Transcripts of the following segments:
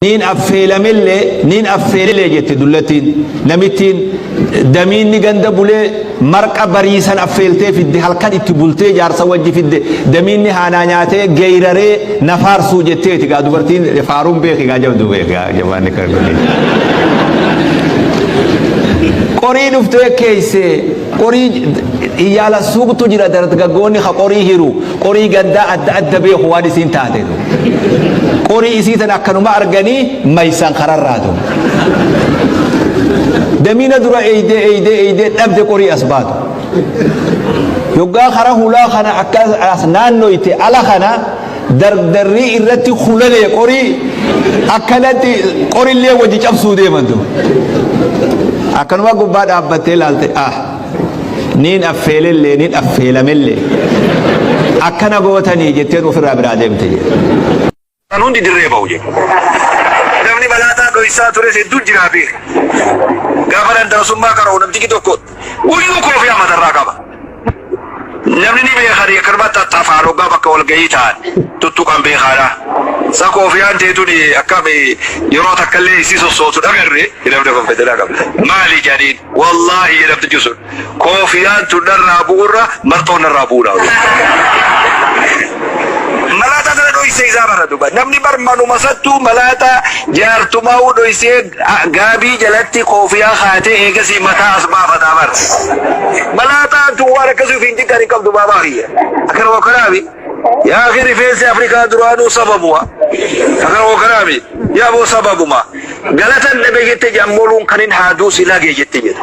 Niin affeelamellee, niin affeelellee jette dullattiin. Namittiin damiinni ganda bulee marqa bariisan affeeltee fidde halkan itti bultee jaarsa wajji fidde damiinni haanaa nyaatee geeyraree na faarsuu jetteeti gaa dubartiin faaruun beeki gaa jabdu beeki gaa jabaanni kan Qorii dhuftee keeyse qorii iyyaala suuqtu jira dargaggoonni ka qorii hiru qorii gandaa adda adda beeku waan isiin taate. Qorii isii tan akkanuma arganii maysan kararraatu. Damiina dura eeydee eeydee eeydee dhabde qorii as baatu. Yoggaa kara hulaa kana akka as naannoyte ala kana dardarrii irratti hulalee qorii akkanatti qorillee wajji cabsuu deeman duuba. Akkanuma gubbaa dhaabbattee ilaalte ah niin affeelellee niin affeelamellee akkana gootanii jetteen ofirraa biraa deemte jedhe. Kan hundi dirree bahu jedhe. Namni malaataa dhoysaa tures hedduu jiraa beeka. Gaafa nan darasummaa qara'u namtichi tokko guyyuu koofiyaa matarraa qaba. Namni ni beekani akkanumatti afaan hoggaa bakka walgahii ta'an tuttuqan beekaadha. Sa koofiyaan teetun akkam yeroo takkallee isii sossootu dhagarre namni kun fedhaa qaba. Maali jedhaniin wallaahi jedhamtichi sun koofiyaan tun narraa bu'urra marxoon narraa bu'uudha. Malaataa tana dhoysee isaa bara duba. Namni bar manuma sattuu malaataa jaartumaa'uu dhoysee gaabii jalatti koofiyaa kaatee eegasii mataa as baafataa bar. Malaataan tun waan akkasii ofiin cinqan hin qabdu baabaa kiyya. Akkana wakkanaami. Yaa akhi rifeensi Afrikaa duraanuu sababuma. Akkana wakkanaami. Yaa boo sababuma. Galatan dhabe jette jammoluun kanin haaduu si lage jette jette.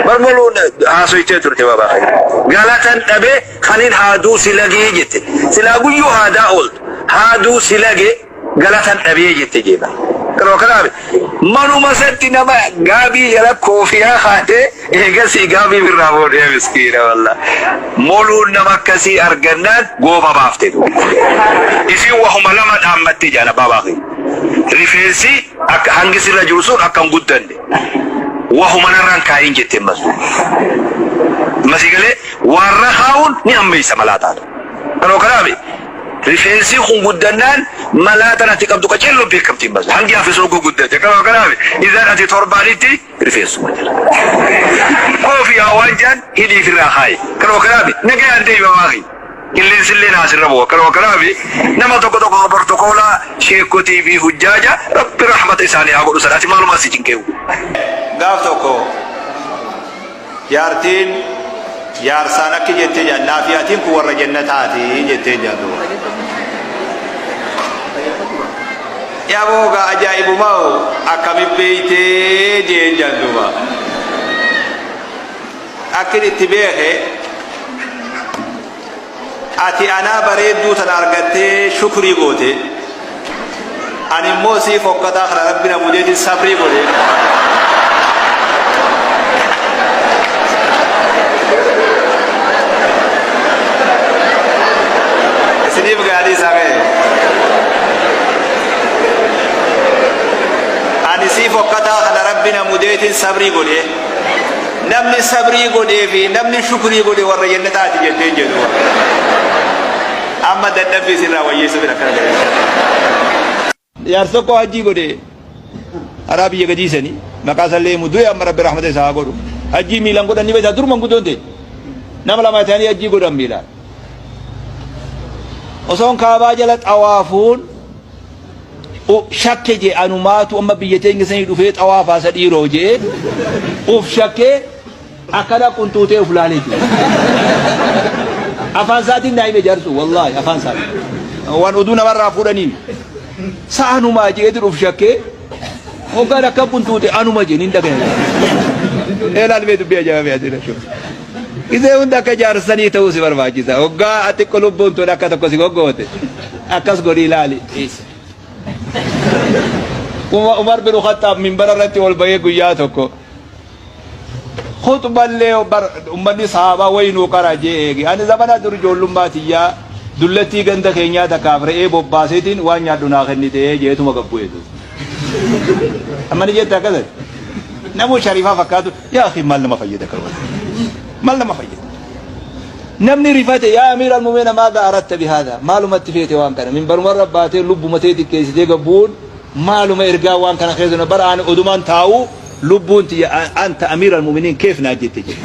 Bar moluun haasoytee turte baabaa kiyya. Galatan dhabe kanin haaduu si lagee jette. Silaa guyyuu haadaa ooltu. Haaduu si lage galatan dhabee jette jeeba. Kanuma kanaaf manuma satti nama gaabii jala koofiyaa kaatee eegasii gaabii birraa fuudhee miskiina walla. Moluun nama akkasii argannaan gooba baafte. Isiin wahuma lama dhaammatte jaan abbaa baafee. Rifeensi akka hangi sirra jiru sun akka hin guddanne. Wahuma narraan kaa'iin jette ammas. Masii galee warra kaa'uun ni ammeessa malaa taatu. Kanuma kanaaf rifeensi kun guddannaan malaa tan ati qabdu qaceelloon beekamti hin basu. Hangi hafe sun guddate. Kanuma kanaaf isaan ati torbaanitti rifeensuma jira. Koofiyaa waan jaan hidhii firraa kaa'i. Kanuma kanaaf nagayaan deemi mamaa Qilleensi illee naasirra bu'a. Kanuma kanaaf nama tokko tokko portokoolaa sheekotii fi hujjaaja rabbi rahmata isaanii haa godhu sana ati maalumaa si cinqeewu. Gaaf tokko jaartiin jaarsaan akki jettee jaan naafi atiin kun warra jannataati jettee jaan duuba. Yaboo gaa ajaa'ibumaa akkami beeytee jeen jaan duuba. Akkin itti beeke ati anaa bareedduu tana argattee shukrii goote ani immoo sii fokkataa kana rabbi na mudeetiin sabrii godhe. Isiniif gaarii isaa ga'e. Ani sii fokkataa kana rabbi na mudeetiin sabrii godhe. Namni sabrii godhee fi namni shukrii godhe warra jannataati jettee jedhu. Amma dadhabbii isinirraa wayyeessu bira akkana jedhe. Jaarsi tokko hajjii godhe karaa biyya gadii sanii maqaa isallee himu du'e amma rabbi rahmata isaa haa godhu. Hajjii miilaan godhan ni beektaa dur manguddoon ta'e. Nama lama ta'anii hajjii godhan miilaan. Osoon kaabaa jala xawaafuun shakke jee anumaatu amma biyya teenya sanii dhufee xawaafaa isa dhiiroo jee uf shakkee akkana qunxuutee uf laalee jiru. Afaan isaatiin naa hime jaarsu wallaahi afaan isaatiin. Waan oduu namarraa fuudhanii sa anumaa jeetiin uf shakkee hoggaan akka qunxuute anuma jee nin dhagaya. Eelaal mee dubbii ajaa'ibaa ati rashoo. Gisee hunda akka jaarsanii ta'uu si barbaachisa. Hoggaa ati lubbuun tun akka tokko si goggoote akkas godhii ilaali. Umar bin Khattaab minbara irratti ol bahee guyyaa tokko Khuxballee bar ummanni sahaabaa wayinuu qara jee eege. Ani zamana dur ijoollummaa tiyyaa dullattii ganda keenyaa takkaaf re'ee bobbaaseetiin waan nyaadhu naa kennite jeetuma gabbu'e. Amma ni jette akkasatti. Namuu shariifaa fakkaatu yaa akhi maal nama fayyada kan maal nama fayyada. Namni rifate yaa amiira almu'miniina maadha aratta bihaadha maalumatti feete waan kana minbarumarra baatee lubbuma tee xiqqeessitee gabbu'uun Maaluma ergaa waan kana keessa bara ani odumaan taa'u lubbuun tiyya anta amiira almu'miniin keef naa jette jedhe.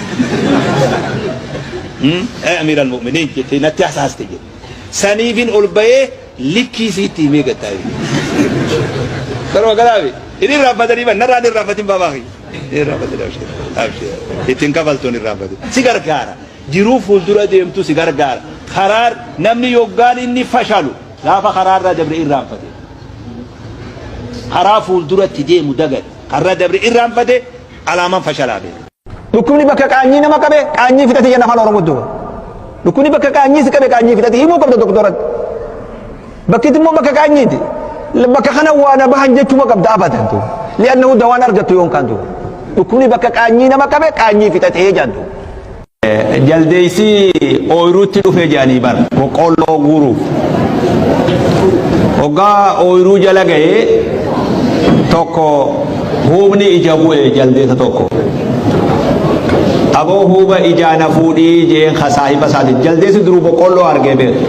Amiira almu'miniin jette natti hasaaste jedhe. Saniifin ol bahee likkii siitti himee gad taa'e. Karuma kanaafi hin irraanfatanii ban narraan irraanfatin baabaa kiyya. Hin irraanfatin abshir abshir ittiin kafaltuun irraanfatin si gargaara. Jiruu fuuldura deemtu si gargaara. Karaa namni yoggaan inni fashalu gaafa karaarraa dabre irraanfate. Karaa fuulduratti deemu dagate. Karra dabre irraanfate alaamaan fashalaa beeka. Dhukkubni bakka qaanyii nama qabe qaanyii fixate jenna afaan Oromootti duuba. Dhukkubni bakka qaanyii si qabe qaanyii fixate himuu qabda doktoratti. Bakkitti immoo bakka qaanyiiti. Bakka kana waa na bahan jechuma qabda abadan duuba. Li'annahu dawaan argattu yoon kaan duuba. Dhukkubni bakka qaanyii nama qabe qaanyii fixate jedhan duuba. Jaldeessi ooyiruutti dhufe jedhanii bar boqqoolloo guuruuf. Hoggaa ooyiruu jala ga'ee tokko huubni ija bu'e jaldeessa tokko. Aboo huuba ijaa na fuudhii jeen ka saahiba isaati. Jaldeessi duruu boqqoolloo argee beeku.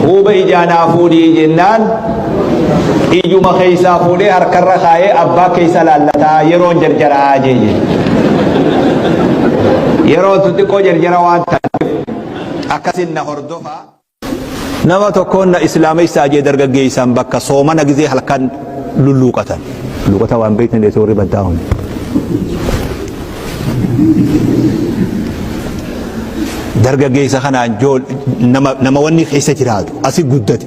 Huuba ijaa naa fuudhii jennaan ijuma keessaa fuudhee harkarra kaayee abbaa keessa laallataa yeroon jarjaraa jee jee. Yeroon tun xiqqoo jarjara waan taateef akkasin na hordofaa. Nama tokkoon na islaamessaa jee dargaggeessaan bakka soomana gizee halkan lulluuqatan. Lulluuqata waan beektan dheessoo warri baddaa hundi. Dargaggeessa kanaan jool nama nama wanni keessa jiraatu asi guddate.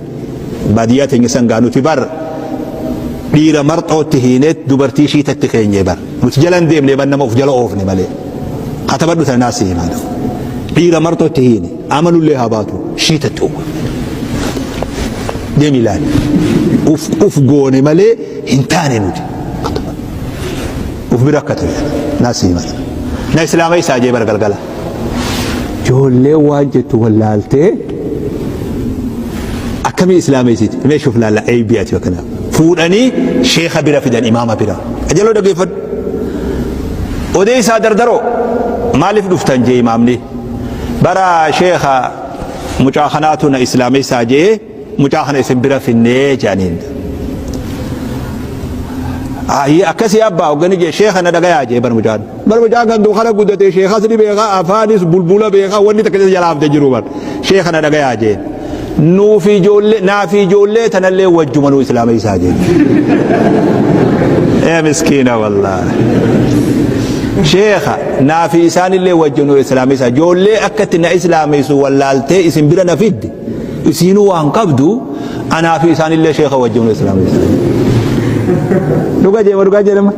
Baadiyyaa teenya san gaa nuti bar dhiira marxootti hiineet dubartii shiitatti keenye bar. Nuti jala hin deemne bar nama of jala oofne malee. Katabadhu tana naasii himaa ta'u. Dhiira marxootti hiine amanullee haa baatu shiitatti uwwifne. Deemi ilaali. Uf uf goone malee hin taane nuti. Uf bira akka ta'e naasii himaa. Na islaama isaa jee bar galgala. Ijoollee waan jettu wallaaltee akkamii islaameessiti mee shuf laalla eeybii ati bakka fuudhanii sheekha bira fidan imaama bira ajaloo dhageeffadhu odeessaa dardaroo maaliif dhuftan jee imaamni bara sheekha mucaa kanaatu na islaameessaa jee mucaa kana isin bira finnee jedhaniin. Ayyee akkasii abbaa hoggani jee sheekha na dhagayaa jee bar mucaan. Bar mucaan kan duukana guddate sheekhas ni beeka afaanis bulbula beeka wanni takka isa jalaa hafte jiru bar. Sheekha na dhagayaa jee. Nuufi ijoollee naafi ijoollee tanallee wajjuma nuu islaama isaa jee. Ee miskiina wallaahi. Sheekha naafi isaanillee wajjuma nuu islaama isaa ijoollee akkatti na islaameessu wallaaltee isin bira na fidde. Isiinuu waan qabdu anaa fi isaanillee sheekha wajjin nu islaamessa. Dhuga jeema dhugaa jedhama.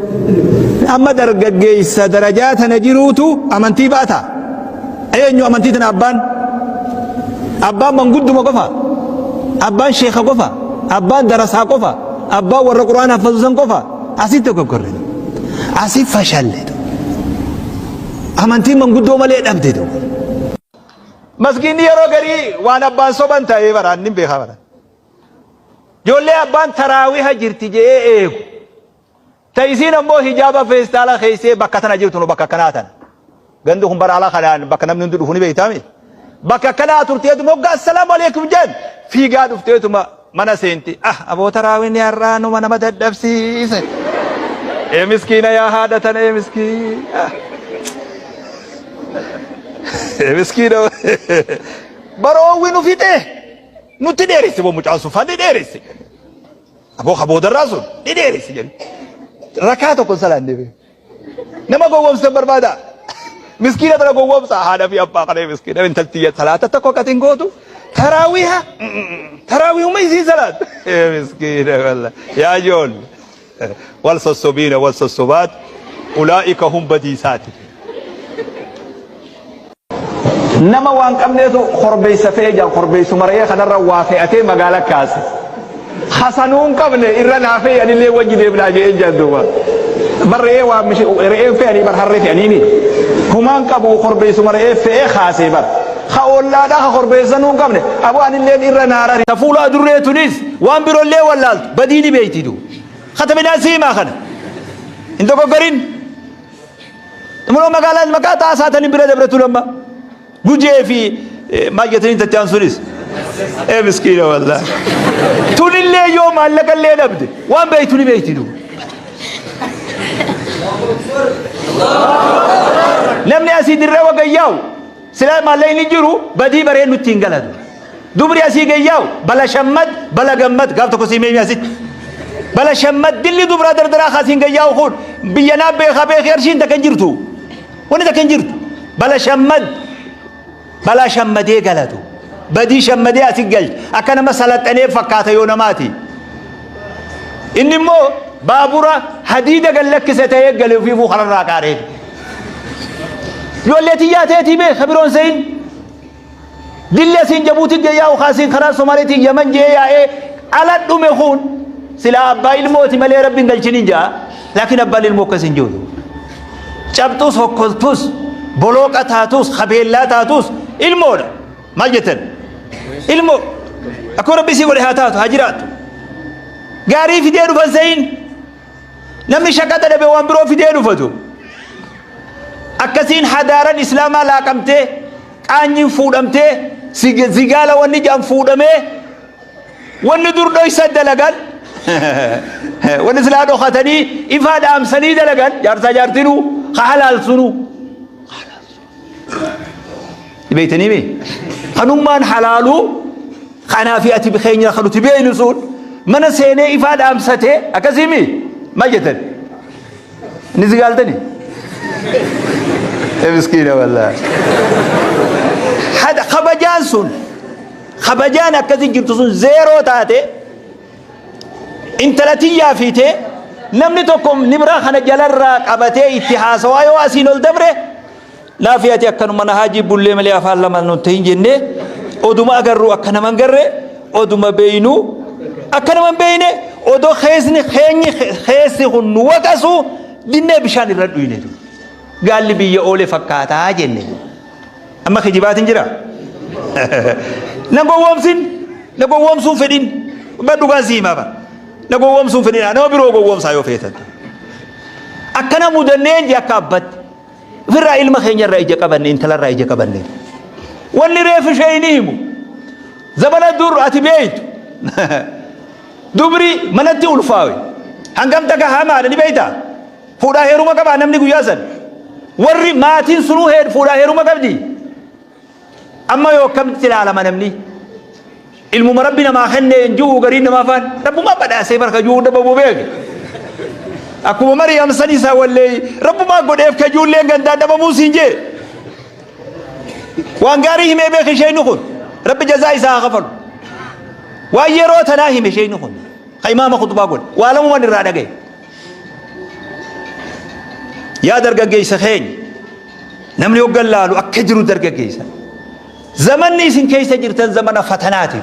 Amma dargaggeessa darajaa tana jiruutu amantii baata. Eenyu amantii tana abbaan? Abbaan mangudduma qofa. Abbaan sheekha qofa. Abbaan darasaa qofa. Abbaan warra quraana haffazu san qofa. Asitti dogoggorre. Asi fashalle. Amantiin manguddoo malee dhabde. Masgiinni yeroo garii waan abbaan soban ta'ee bara annin beekaa bara. Ijoollee abbaan taraawiha jirti je'ee eegu. Ta isiin ammoo hijaaba feestaala keessee bakka tana jirtu nu bakka akkanaa tana. Gandi kun bara ala kanaan bakka namni hundi dhufu ni beektaami. Bakka akkanaa turteetuma hoggaa assalaamu alaikum jedhan fiigaa dhufteetuma mana seenti. Ah aboo taraawinni har'aa numa nama dadhabsiise. Ee miskiina yaa haadha tana ee miskiina. Miskiina baroowwi nu fixe nutti dheeresse boo mucaan sun fanni dheeresse. Aboo ka boodarraa sun ni dheeresse jedhu. Rakaa tokko hin salaanne bee. Nama gowwoomsan barbaada. Miskiina tana gowwoomsa haadha fi abbaa kana miskiina intalti salaata tokko akkati hin gootu. Taraawiha taraawihuma isiin salaat. Miskiina walla yaa ijoollee. Wal sossobiina wal sossobaat ulaa'ika hum badiisaati. Nama waan qabneetu korbeessa fe'e jedhan korbeessuma re'ee kanarra waa fe'atee magaala kaase. Hasanuu hin qabne irra naa fe'i anillee wajji deemnaa je'een jedhan duuba. Bar re'ee waan mishi re'een fe'anii bar harree fe'aniini. Humaan qabu korbeessuma re'ee fe'ee kaasee bar. Ka ollaadhaa ka korbeessanuu hin qabne aboo anilleen irra naa rari. Ta fuula adurree tunis waan birollee wallaaltu badii ni beeyti du. Katabinaa si himaa kana. Hin dogoggorin. Immoo magaalaan maqaa xaasaa tani bira dabretu lamma. Gujee fi maal jettanii tatti aan sunis. Ee miskiina wallaahi. Tunillee yoo maallaqa illee dhabde waan beektu ni beekti duuba. Namni asii dirree wagayyaa'u silaa maallaqni jiru badii baree nutti hin galatu. Dubri asii gayyaa'u bala shammad bala gammad gaaf tokko sii meemi asitti. Bala shammad dilli dubraa dardaraa kaasiin gayyaa'u kun biyya naa beekaa beekee arshiin takka hin jirtu. Wanni takka hin jirtu. Bala shammad balaa shammadee galatu. Badii shammadee asi galcha. Akka nama salaxanee fakkaata yoo namaati. Inni immoo baabura hadiida gad lakkise ta'ee gale ofiifuu kararraa qaaree. Ijoollee tiyyaa teetii beeka biroon se'in. Dilli asiin Jabuutii gayyaa ukaasiin karaa Somaaliitiin Yaman jee yaa'ee ala dhume kun silaa abbaa ilmooti malee rabbi hin galchiniin ja'a. Laakiin abbaan ilmoo akkas hin jiru. Cabxus hokkoltus bolooqa taatus kabeellaa taatus ilmoodha. Maal jettan? Ilmoo. Akkuma rabbi isii godhe haa taatu haa jiraattu. Gaarii fidee dhufan se'in. Namni shaqaxa dhabe waan biroo fidee dhufatu. Akkasiin hadaaran islaamaa laaqamtee qaanyiin fuudhamtee zigaala wanni jedhan fuudhamee wanni dur dhoysa dalagan wanni silaa dhokatanii ifaa dhaamsanii dalagan jaarsaa jaartinuu ka halaalsunuu. Beeytanii mee? Kanummaan halaaluu kanaa fi ati keenya kan nuti beeynu sun mana seenee ifaa dhaamsatee akkasii mi? Maal jettan? Inni si gaaltani? Ee miskiina wallaahi. Hada kabajaan sun kabajaan akkasii jirtu sun zeeroo taate intala tiyyaa fiitee namni tokko nibraa kana jalarraa qabatee itti haasawaa yoo asiin ol dabre Naafi ati akkanuma na haajii bullee malee afaan lama nun ta'in jennee oduma agarru akka nama hin garre oduma beeynu akka nama hin beeyne odoo keessni keenyi keessi kun nu waqasu dinnee bishaan irra dhuyne gaalli biyya oole fakkaataa jenne amma kijibaatiin jira na gowwoomsin na gowwoomsuun fedhin ba dhugaan si himaa bara na gowwoomsuun fedhin nama biroo gowwoomsaa yoo feetan akkana mudanneen jee akka abbatti Ofirraa ilma keenyarraa ija qabanne intalarraa ija qabanne. Wanni reefu ishee hin himu. Zabana dur ati beeytu. Dubri manatti ulfaawe. Hangam takka hamaadha ni beeyta. Fuudhaa heeruma qabaa namni guyyaa san. Warri maatiin sunuu fuudhaa heeruma qabdi. Amma yoo akkamitti ilaalama namni? Ilmuma Rabbi namaa kenne hin jiru gariin namaa faan Rabbumaa badhaasee barka jiru dhabamuu beeke. Akkuma Mariyaam san isaa wallee Rabbumaa godheef ka ijoolleen gandaa dhabamuu siin jee. Waan gaarii himee beeke isheen kun Rabbi jazaa isaa haa kafalu. Waan yeroo tanaa hime isheen kun ka imaama khutbaa godhe waa lamuman irraa dhagaye. Yaa dargaggeessa keenya Namni hoggan laalu akka jiru dargaggeessa. Zamanni isin keessa jirtan zamana fatanaati.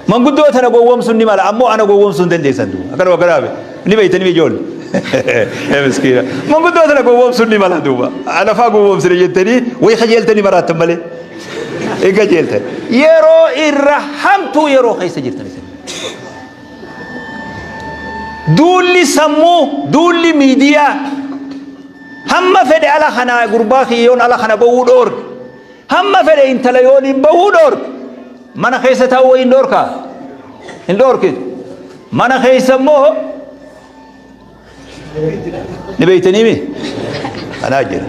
Manguddoo tana gowwoomsuun ni mala ammoo ana gowwoomsuu hin dandeessan duuba. Akkanuma akkanaa ni beeytanii mi ijoollee. Miskiina. Manguddoo tana gowwoomsuun ni mala duuba. Ana faa gowwoomsine jettanii wayi kajeeltanii maraattan malee. Hin kajeeltan. Yeroo irra hamtuu yeroo keessa jirtan isin. Duulli sammuu, duulli miidiyaa Hamma fedhe ala kana gurbaa kiyya yoon ala kana bahuu dhoorke. Hamma fedhe intala yoon hin bahuu dhoorke. Mana keessa taa'uu wayi hin dhoorkaa? Hin dhoorkitu. Mana keessa immoo ni beeytanii mi? Kanaa jira.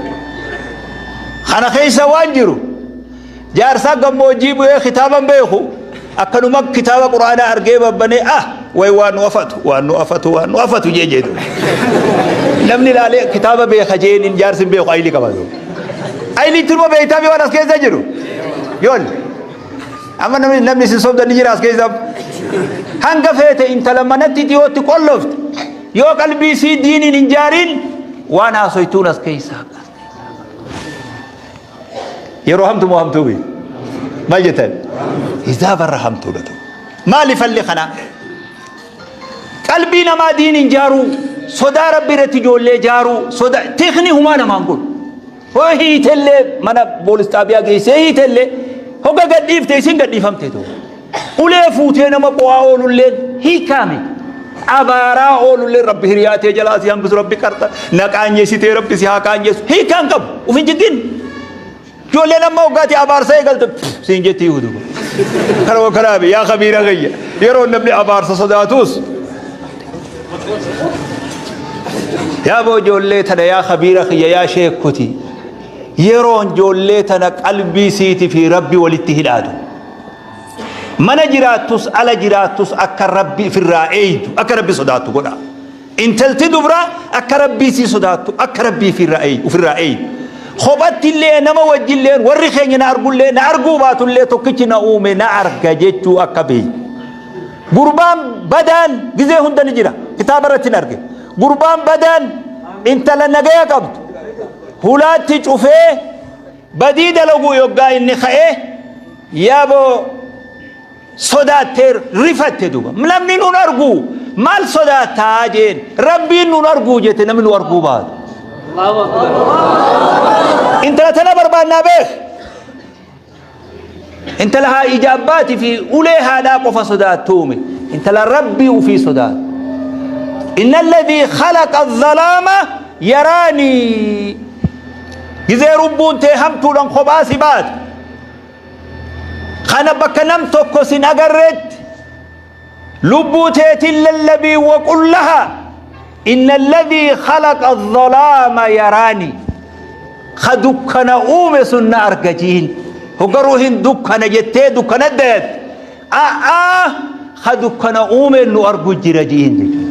Kana keessa waan jiru Jaarsaa gammoojjii bu'ee kitaaba hin beeku. Akkanuma kitaaba quraanaa argee babbanee ah way waan nu afatu waan nu afatu waan nu afatu jee jedhu. Namni ilaalee kitaaba beeka jeen jaarsi hin beeku ayilii qaba. Ayilii turma beektaa waan as keessa jiru. Yoon amma namni namni isin sobdan ni jira as keessa. Hanga feete intala manatti dhiyootti qollofte yoo qalbii isii diiniin hin jaariin waan haasoytuun as keessaa. Yeroo hamtu moo hamtuu miti? Maal jettan? Hisaaba irra hamtuudha ta'u. Maali falli kanaa? Qalbii namaa diiniin jaaruu, sodaa rabbi irratti ijoollee jaaruu, sodaa tikni humaa namaan godhu. Hoo hiitellee mana poolis xaabiyaa geessee hiitellee hogga gadhiifte isin gadhiifamte ta'u. Ulee fuutee nama qo'aa oolulleen hiikaa miti. Abaaraa oolulleen rabbi hiriyaa tee jalaa si hambisu rabbi qarxa na qaanyeessitee rabbi si haa qaanyeessu hiikaa hin qabu uf hin jiggin. Ijoolleen amma hoggaati abaarsa eegalte siin jetti yihudu. Kanuma kanaami yaa kabiira kiyya yeroo namni abaarsa sodaatus yaa boo ijoollee tana yaa kabiira kiyya yaa sheekoti yeroon ijoollee tana qalbii siiti fi rabbi walitti hidhaatu. Mana jiraattus ala jiraattus akka rabbi ifirraa eeydu akka rabbi sodaattu godha. Intalti dubraa akka rabbii sii sodaattu akka rabbii ifirraa eeydu ufirraa eeydu. Kophatti illee nama wajjillee warri keenya na argullee na arguu baatullee tokkichi na uume na arga jechuu akka beeytu. Gurbaan badaan gizee hunda ni jira. Kitaaba irratti hin arge. Gurbaan badaan intala nagaya qabdu hulaatti cufee badii dalaguu yoggaa inni ka'e yaaboo sodaattee rifatte duuba. Namni nun argu maal sodaattaa jeen rabbiin nun arguu jette namni nu arguu baatu. Intala tana barbaannaa beek. Intala haa ija abbaatii fi ulee haadhaa qofa sodaattuumi. Intala rabbii ufii sodaattu. Inna alladhii khalaqa adh-dhalaama yaraanii. Gizee rubbuun tee hamtuudhaan kophaa si baate. Kana bakka nam tokko sin agarreetti lubbuu teetiin lallabii waqul laha inna alladhii khalaqa adh-dhalaama yaraanii. Ka dukkana uume sun na arga jiin. Hogga ruuhin dukkana jettee dukkana dayatte. A'aa ka dukkana uumeen nu argu jira jiin jechuudha.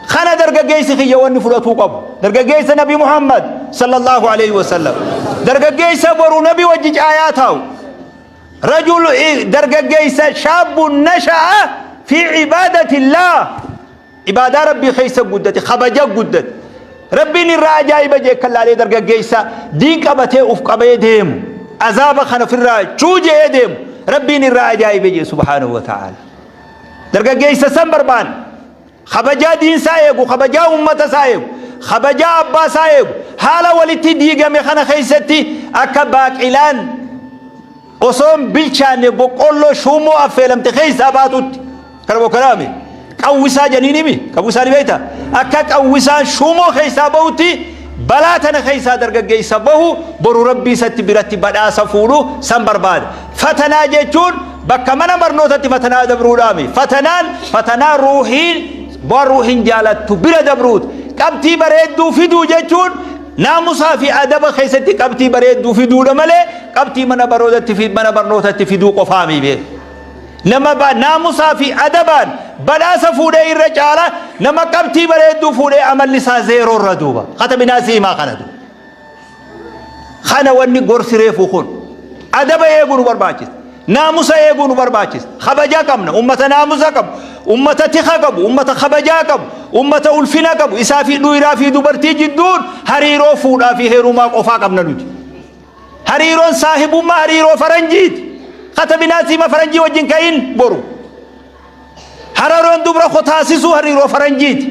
Kana dargaggeessi kiyya wanni fudhatuu qabu. Dargaggeessa Nabi Muhammad sallallahu alaihi wasallam. Dargaggeessa boru Nabi wajji caayaa taa'u. Rajul dargaggeessa shaabun nasha'a fi ibadatillah. Ibaadaa Rabbii keessa guddate, kabaja guddate. Rabbiin irraa ajaa'iba jee kan laalee dargaggeessa diin qabatee uf qabee deemu. Azaaba kana ofirraa cuuje'ee deemu. Rabbiin irraa ajaa'ibe jee subhaanahu wa ta'ala. Dargaggeessa san barbaanna. Kabajaa diin isaa eegu, kabajaa uummata isaa eegu, kabajaa abbaa isaa eegu. Haala walitti diigame kana keessatti akka baaqilaan osoo hin bilchaanne boqqoolloo shuummoo affeelamte keessaa baatutti. Kana bokkanaame qawwisaa janiin himi qawwisaa ni beekta akka qawwisaan shuumoo keessaa bahutti balaa tana keessaa dargaggeessa bahu boru rabbii isatti biratti badhaasa fuudhu san barbaada. Fatanaa jechuun bakka mana barnootatti fatanaa dabruudhaami. Fatanaan fatanaa ruuhiin bu'aa ruuhiin jaalattu bira dabruuti. Qabxii bareedduu fiduu jechuun naamusaa fi adaba keessatti qabxii bareedduu fiduudha malee qabxii mana baroodatti fi mana barnootatti fiduu qofaami beeku. Nama ba naamusaa fi adabaan badhaasa fuudhee irra caala nama qabxii bareedduu fuudhee amalli isaa zeeroo irra duuba. Katabinaa si himaa kana duuba. Kana wanni gorsi reefu kun adaba eeguu nu barbaachisa. Naamusa eeguu nu barbaachisa. Kabajaa qabna. Ummata naamusa qabu. Ummata tika qabu. Ummata kabajaa qabu. Ummata ulfina qabu. Isaa fi dhiiraa fi dubartii jidduun hariiroo fuudhaa fi heerumaa qofaa qabna nuti. Hariiroon saahibummaa hariiroo faranjiiti. Katabinaa siima faranjii wajjin ka'in boru. Hariiroon dubra kotaasisuu hariiroo faranjiiti.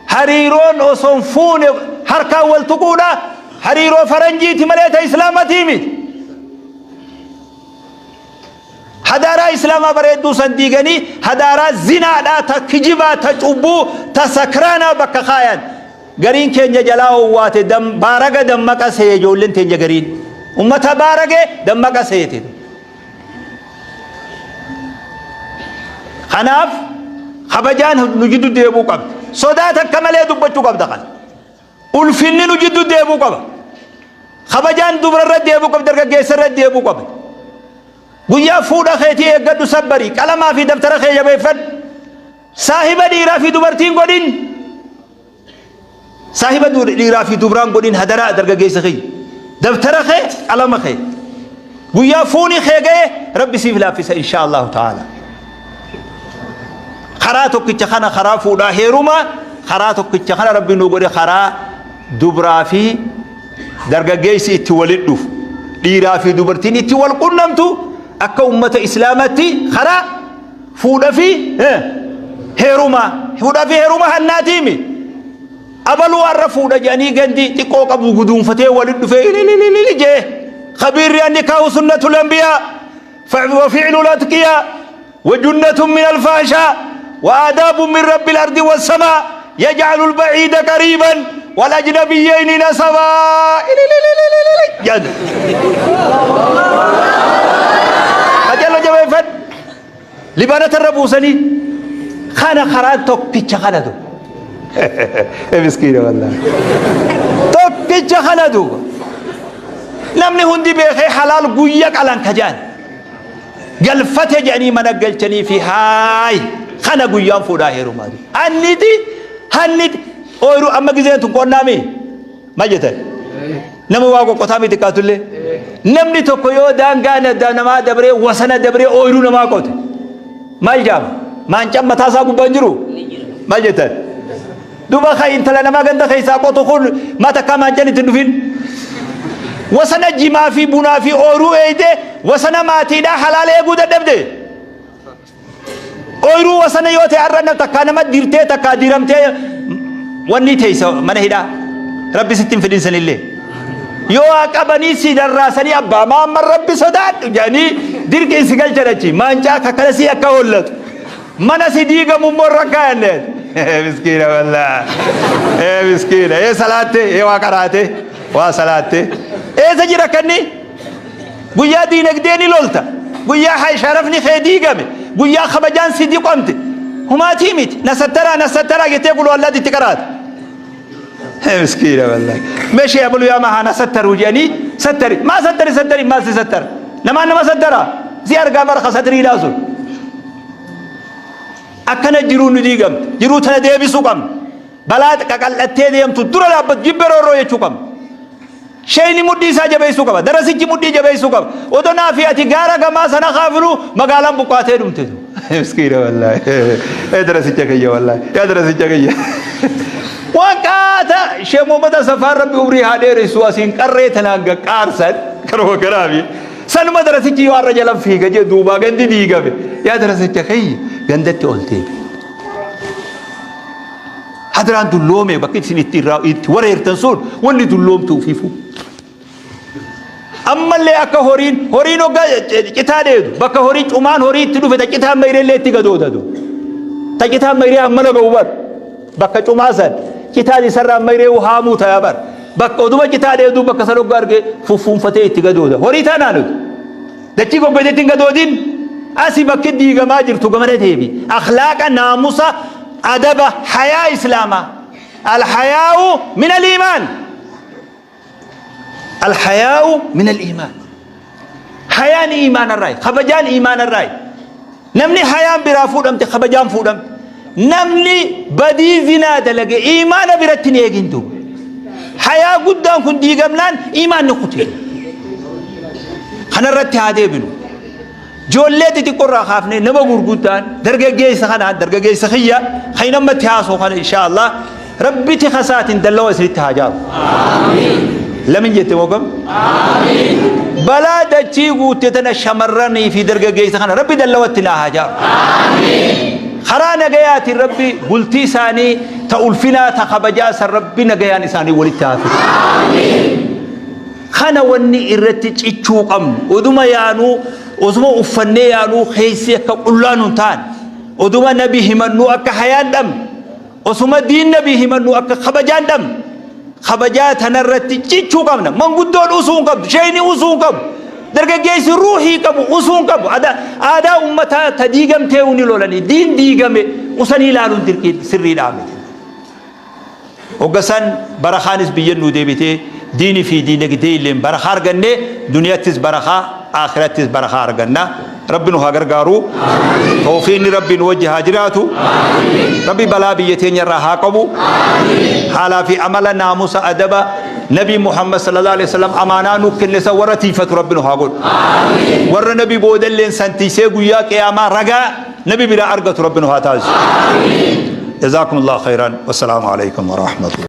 Hariiroon osoo hin fuune harkaan wal tuquudha hariiroo faranjiiti malee ta islaamatii miti. Hadaaraa islaamaa bareedduu san diiganii hadaaraa zinaadhaa ta kijibaa ta cubbuu ta sakraanaa bakka kaayan. Gariin keenya jalaa owwaate baaraga dammaqa seeye ijoolleen teenya gariin. Ummata baarage dammaqa seete. Kanaaf kabajaan nu jiddu deebuu qabdi. Sodaa takka malee dubbachuu qabda kana. Ulfinni nu jiddu deebuu qaba. Kabajaan dubra irra deebuu qabdi, dargaggeessa irra deebuu qaba. Guyyaa fuudha keetii eeggadhu sabbari, qalamaa fi dabtara kee jabeeffadhu. Saahiba dhiiraa fi dubartiin godhin. Saahiba dhiiraa fi dubraan godhin hadaraa dargaggeessa kiyya. Dabtara kee qalama kee. Guyyaa fuuni kee ga'e rabbi siif laaffisa insha Allahu ta'ala. Karaa tokkicha kana karaa fuudhaa heerumaa karaa tokkicha kana rabbi nu godhe karaa dubraa fi dargaggeessi itti walit dhufu dhiiraa fi dubartiin itti wal qunnamtu akka ummata islaamatti karaa fuudha fi heeruma fuudha fi heeruma hannaatiimi abaluu har'a fuudha jedhanii gandi xiqqoo qabu guduunfatee walit dhufee ilililili jee khabiirri annikaahu sunnatul anbiyaa wa fi'lul atqiyaa wa junnatun min alfaashaa wa aadaabun min rabbil ardi wassamaa yaj'alu alba'iida qariiban wal ajnabiyyayni nasabaa ililililili jedhan. Qajeeloo. Qopheeffadhu. Libaanata irra buusanii kana karaan tokkicha kanatu. Miskiina wallaahi. Tokkicha kanatu. Namni hundi beekee halaal guyya qalan ka jedhan. Galfate jedhanii mana galchanii fi haay kana guyyaan fuudhaa heerumaa. Hanniti hanniti ooyiruu amma gizeen tun qonnaami. Maal jettan? Nama waa qoqqotaa miti xiqqaatullee. Namni tokko yoo daangaa namaa dabree wasana dabree ooyiruu namaa qote. Maal jaama? Maancaan mataa isaa gubbaa hin jiru? Maal jettan? Duuba kan intala namaa ganda keessaa qotu kun maa takkaa maancaan itti hin dhufin? Wasana jimaa fi bunaa fi ooyiruu eeyde wasana maatiidhaa halaala eeguu dadhabde. Ooyiruu wasana yoo ta'e har'a takkaa nama dirtee takkaa diramtee wanni teessa mana hidhaa. Rabbi sitti hin fidin sanillee. Yoo haa qabanii si darraasanii abbaa maamman rabbi sodaadhu jedhanii dirqiin si galchan achi maancaa kakkala si akka hollatu. Mana si diigamu immoo irra kaa'anneen. Miskiina wallaa. Miskiina. Ee salaatte ee waa qaraate waa salaatte. Eessa jira kanni? Guyyaa diinagdee ni lolta. Guyyaa sharafni kee diigame. Guyyaa kabajaan si diqamte. Humaatii miti. Na sattaraa na sattaraa jettee quluu allaatti itti qaraata. Miskiina wallahi. Meeshee abalu yaa mahaa na sattaruu jedhanii sattari. Maa sattari sattari maal si sattara? Namaan nama sattara. Si argaa barka satiriidhaa sun. Akkana jiruu nu diigamte. Jiruu tana deebisuu qabna. Balaa qaqal'attee deemtu dura dhaabbatu jibbe roorroo jechuu qabna. Sheeyni mudhii isaa jabeessuu qaba. Darasichi mudhii jabeessuu qaba. Odoo naa fi ati gaara gamaa sana kaafinu magaalaan buqqaatee dhumte. Miskiina wallaahi. Ee darasicha kiyya wallaahi. Yaa darasicha kiyya. Waan qaata Sheekh Muhammad Asafaan Rabbi umrii haa dheeressu asiin qarree tanaan gaqqaarsan karuma kanaafi. Sanuma darasichi yoo har'a jalan fiiga jee duubaa gandi diigame. Yaa darasicha kiyya gandatti ol deebi. Hadraan dulloome bakki isin itti irraa itti wareertan sun wanni dulloomtu ufiifuu. Ammallee akka horiin horiin hoggaa citaa dheedu bakka horii cumaan horii itti dhufe ta citaa mayireellee itti gadoodatu. Ta citaa mayiree hammana ga'u bar bakka cumaa san citaan isarraa mayiree haamuu ta'a bar bakka oduma citaa dheedu bakka san hoggaa arge fuffuunfatee itti gadooda. Horii taanaa nuti. Dachii goggodetti hin gadoodin asi bakki diigamaa jirtu gamana deebi. Akhlaaqa naamusa adaba hayaa islaamaa. Alhayaa'u min al-iimaan. Alhayaa'u min al-iimaan. Hayaan iimaanarraayi. Kabajaan iimaanarraayi. Namni hayaan biraa fuudhamte kabajaan fuudhamte. Namni badii zinaa dalage iimaana biratti hin eegin duuba. Hayaa guddaan kun diigamnaan iimaanni kutee. Kanarratti haa deebinu. Ijoollee xixiqqoo irraa kaafnee nama gurguddaan dargaggeessa kanaan dargaggeessa kiyya kan namatti haasoo kana insha Allah Rabbi tika isaatiin dallawa isinitti haa jaaru. Lamin jette moo kam? Balaa dachii guutte tana shamarranii fi dargaggeessa kana Rabbi dallawatti naa haa jaaru. Karaa nagayaatiin Rabbi bultii isaanii ta ulfinaa ta kabajaa san Rabbi nagayaan isaanii walitti haa fidu. Kana wanni irratti cichuu qabnu oduma yaanuu osuma uffannee yaanuu keessi akka qullaa nun taane oduma nabi himannuu akka hayaan dhabne osuma diin nabi himannuu akka kabajaan dhabne kabajaa tanarratti cichuu qabna. Manguddoon usuu hin qabdu, sheeyni usuu hin qabu, dargaggeessi ruuhii qabu usuu hin qabu. Aadaa ummataa ta diigamtee ni lolanii diin diigame usanii ilaaluun dirqii sirriidhaa miti. Hoggasan barakaanis biyya nuu deebitee diinii fi diinagdee illeen barakaa arganne duniyattis barakaa akhirattis barakaa arganna. Rabbi nu haa gargaaru. Tawfiiqni Rabbi nu wajji haa jiraatu. Rabbi balaa biyya teenya irraa haa qabu. Haalaa fi amala naamusa adaba Nabi Muhammad sallallahu alaihi wasallam amaanaa nu kenne san warra tiifatu Rabbi nu haa godhu. Warra Nabi boodalleen san tiisee guyyaa qiyaamaa ragaa Nabi biraa argatu Rabbi nu haa taasisu. جزاكم الله خيرا والسلام عليكم ورحمة الله.